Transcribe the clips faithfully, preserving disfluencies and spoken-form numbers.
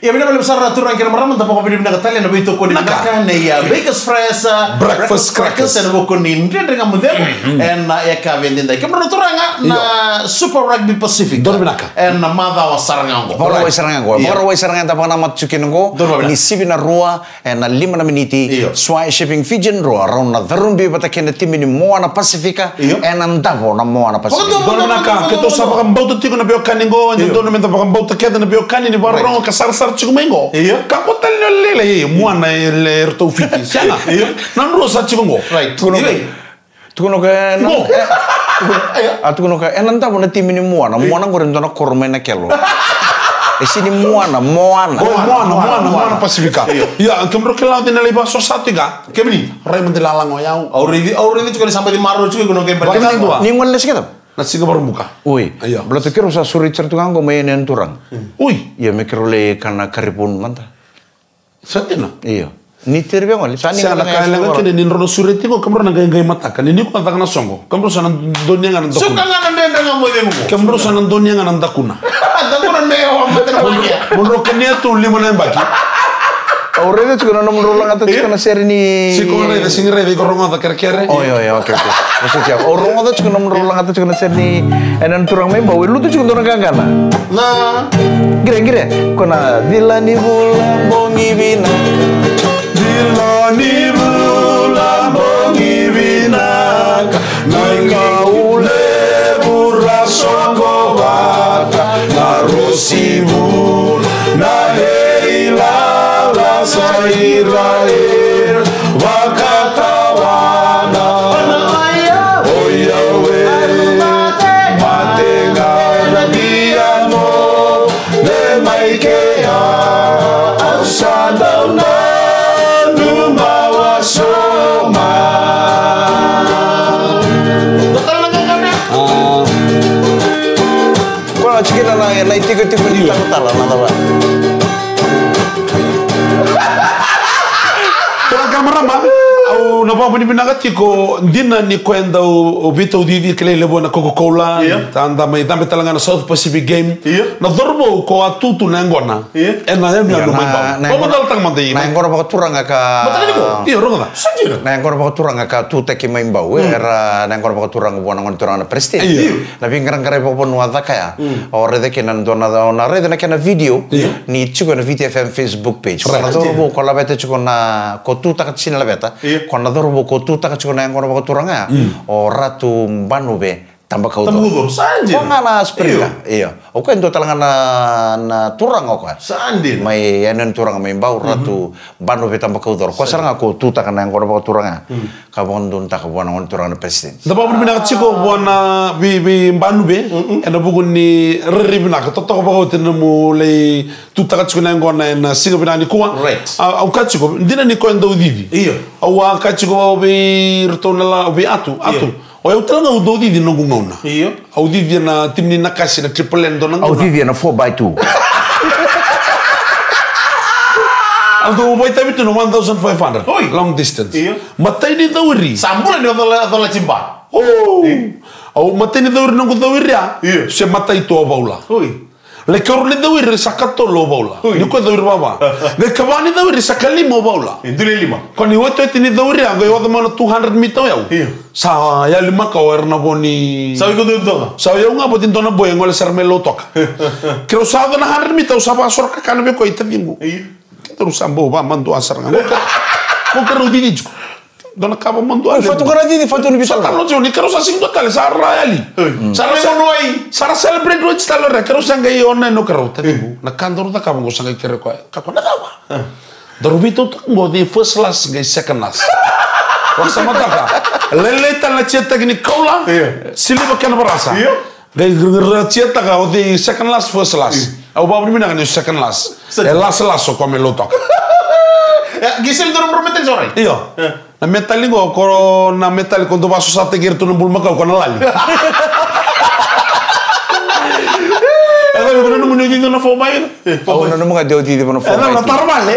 Ia, vinaka vakalevu sara na turaga kei na marama, da vakavinavinaka tale na veitokoni vinaka nei, a, Bakers Fresh, a, Breakfast Crackers ena vuku ni Dredre Ga Mo Cegu ena yakavi edaidai. Kemudrau na turaga na Super Rugby Pacific. Donu vinaka. Ena macawa sara ga oqo. Macawa sara ga oqo. Io. Macawa sara ga, da vakanamata tiko kina oqo. Donu vinaka. Ni sivi na rua ena lima na miniti. Io. Swai Shipping Fijian Drua, rau na carubi vata kei na timi ni Moana Pasifika. Io. Ena davo na Moana Pasifika. Donu vinaka, keitou sa vakabauta tiko na veiwekani oqo, e dodonu meda vakabauta kece na veiwekani ni vakarorogo ka sarasara tiko mai oqo. Io. Kakua tale ni o lailai, e, Moana e, e ratou Fiti. Sega. Io. Na drua sa tiko oqo. Right. Tukuna o koya, tukuna o koya, ena, e, a, tukuna o koya, ena davo na timi ni Moana. Moana oqori e dua na koro mai na kelo. E sega ni Moana, Moana. O, Moana, Moana, Moana Pasifika. Io. Ia, kemudrau kila oti na lai vakasosa tiko ga. Kemuni, rai mada i lalaga o yau. Au raici, au raici tiko ni sa baci marau tiko, iko na qai bati. Ni gole lesu kece. Na siga Vakaraubuka. Oi. Io. Baleta keirau sa sureti sara tu ga oqo mai Yanuyanu Turaga. Oi. Ia me keirau lai kana kari vunu mada. Sa dina? Io. Ni tiri vei gole, sa ni. Sa na ka levu kina ni drau na sureti qo, kemudrau na qai qai mataka. Ni ni ko na caka na soqo. Kemudrau sa na donia ga na dakuna. Soka ga na Dredre Ga Mo Cegu. Kemudrau sa na donia ga na dakuna. Dakuna me o mata na wakia. Mo drau kania tu lima na yabaki. Au raica tiko na nomudrau lagata tiko na sere ni. Siko raica, sigi raica, iko rogoca kerekere. Oi, oi, okay, okay. Au rogoca tiko na nomudrau lagata tiko na sere ni. Ena turaga mai Bau, e lutu tiko dua na qaqana. Na. Qire, qire. Ko na cila ni vula bogi vinaka. Cila ni vula bogi vinaka. Na kau levu ra soqo vata. Na rosi vula na heilala sa ira e vakatawana. O yau e mate ga na diamo. Me mai kea au sa dau nanuma wasoma. Ko na tikina na, na itikotiko ni talatala, na cava? Turaga kei na marama, au na vakavinavinaka tiko, dina ni koya e dau veitaucici, kilai levu na Coca-Cola, io, eda mai cabe tale ga na South Pacific Game. Io. Na cauravou ko a tu tu na yaqona. Io. Ena yanuyanu mai Bau. Io, na, na yaqona, vakamacalataka mada i na yaqona vakaturaga ka. Mataka ni ko. Io, rogoca. Sa dina. Na yaqona vakaturaga ka tutaki mai Bau, e, mm, era na yaqona vakaturaga vua na gone turaga na president. Io. Na veiqaraqaravi vakavanua a caka ya. Mm. O raica kina na dua na, o na raica na kena video. Io. Ni tiko ena Viti F M Facebook page. Right. Ko na cauravou ko laveta tiko na, ko tutaka, sega ni laveta. Io. Ko na cauravou ko tutaka tiko na yaqona vakaturaga ya. Mm. O Ratu Banuve Tabakaucoro. Tabakaucoro, sa dina. Ko ga na sprinter. Io. Io. O koya e dua tale ga na, na turaga o koya. Sa dina. Mai, e na turaga mai Bau, mhm, Ratu Banuve Tabakaucoro. Ko sara ga ko tutaka na yaqona vakaturaga. Mm. Ka vakadodonutaka vua na gone turaga na president. Da vakavinavinaka tiko vua na vei, vei Banuve, mm-mm, ena vuku ni rairai vinaka. Totoka vakaoti na nomu lai tutaka tiko na yaqona ena siga vinaka nikua. Right. A, au kaya tiko, dina ni koya e dau cici. Io. Au a kaya tiko vei iratou na la, vei Atu, io, Atu. O yau tale ga au dau cici na noqu gauna. Io. Au cici ena timi ni Nakasi na triple A dua na gauna. Au cici ena four by two. Au dau vakaitavi tu na one thousand five hundred. Oi. Long distance. Io. Matai ni cawiri. Sa bula ni o cola, cola tiba. O. Io. Au matai ni cawiri, noqu cawiri ya. Io. Se matai tu o Vaula. Oi. Lai karua ni cawiri sa katolu o Vaula. Ui. Ni ko cawiri vava. Qai kava ni cawiri sa kalima o Vaula. E dua na lima. Ko ni wetewete ni cawiri ya, qai oca mai na two hundred mita o yau. Io. Sa yali makawa era na vo ni. Sa iko dua toka. Sa yau ga vata dua na boy e gole sara mai Lautoka. Keirau sa oca na hundred mita, au sa vakasoro kakana vei koya i taciqu. Io. Keirau sa bau vamadua sara ga. Ko keirau cici tiko. Dua na ka vamadua. Oi, levu. Fatu kara cici, fatu ni vita. Sa talo tiko, ni keirau sa sigi dua tale, sa ra yali. Oi. Sa ra celebrate, sa ra celebrate oti tale o ira, keirau sa qai ona ena keirau. Taciqu, na ka daru cakava qo sa qai kerei koya. Kakua na cava. Daru veitautaka qo, the first last qai second last. Vakasamataka. Lailai tale na cheer taki ni Kaula. Io. Siliva kena varasa. Io. Qai ra cheer taka o the second last, first last. Io. Au vakavinavinaka ni second last. Sa- E last last o koya mai Lautoka. E, qai sili dua na medal, sa orait? Io. E. Na medal qo, ko na medal ko dau vakasosataki iratou na bulumakau ko na lali. E, cava ko nanuma ni o cici na four by? E, four by. Au nanuma ga de o cici na four by. E, cava na tara vale?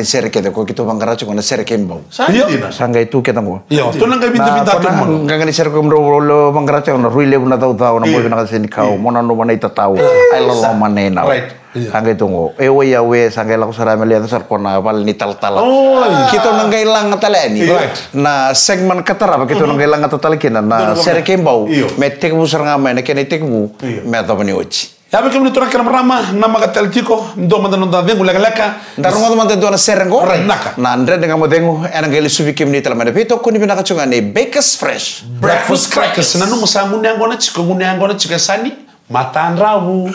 ni sere kece ko keitou vaqara tiko na sere kei Bau. Sa Io. dina. Sa qai tu keda qo. Io, tu na qai Na vidavidatu kona mano. Qaqa ni sere ko kemudrau lo vaqara tiko na Rui Levu na Caucau, na Io. Boi Vinaka Senikau, Io. Mo Nanuma na Itatau, Ai Loloma na Inau. Right. Io. Sa qai tu qo. E wai au e sa qai lako sara me leca sara ko na vale ni talatala. Oi. Keitou na qai laga tale yani. Right. Na segment ka tarava keitou na qai laga tale kina na Donu sere vaka. kei Bau. Io. Me tekivu sara ga mai na kena itekivu. Io. Me yacova ni oti. Ia vei kemuni turaga kei na marama, namaka tale tiko, dua mada na noda cegu lekaleka. Da rogoca mada e dua na sere qo. Right, naka. Na Dredre Ga Mo Cegu, ena qai lesuvi kemuni tale mai na veitokoni vinaka tiko ga ni Bakers Fresh. Breakfast crackers. Nanuma sa gunu yaqona tiko, gunu yaqona tiko e sani, matadravu.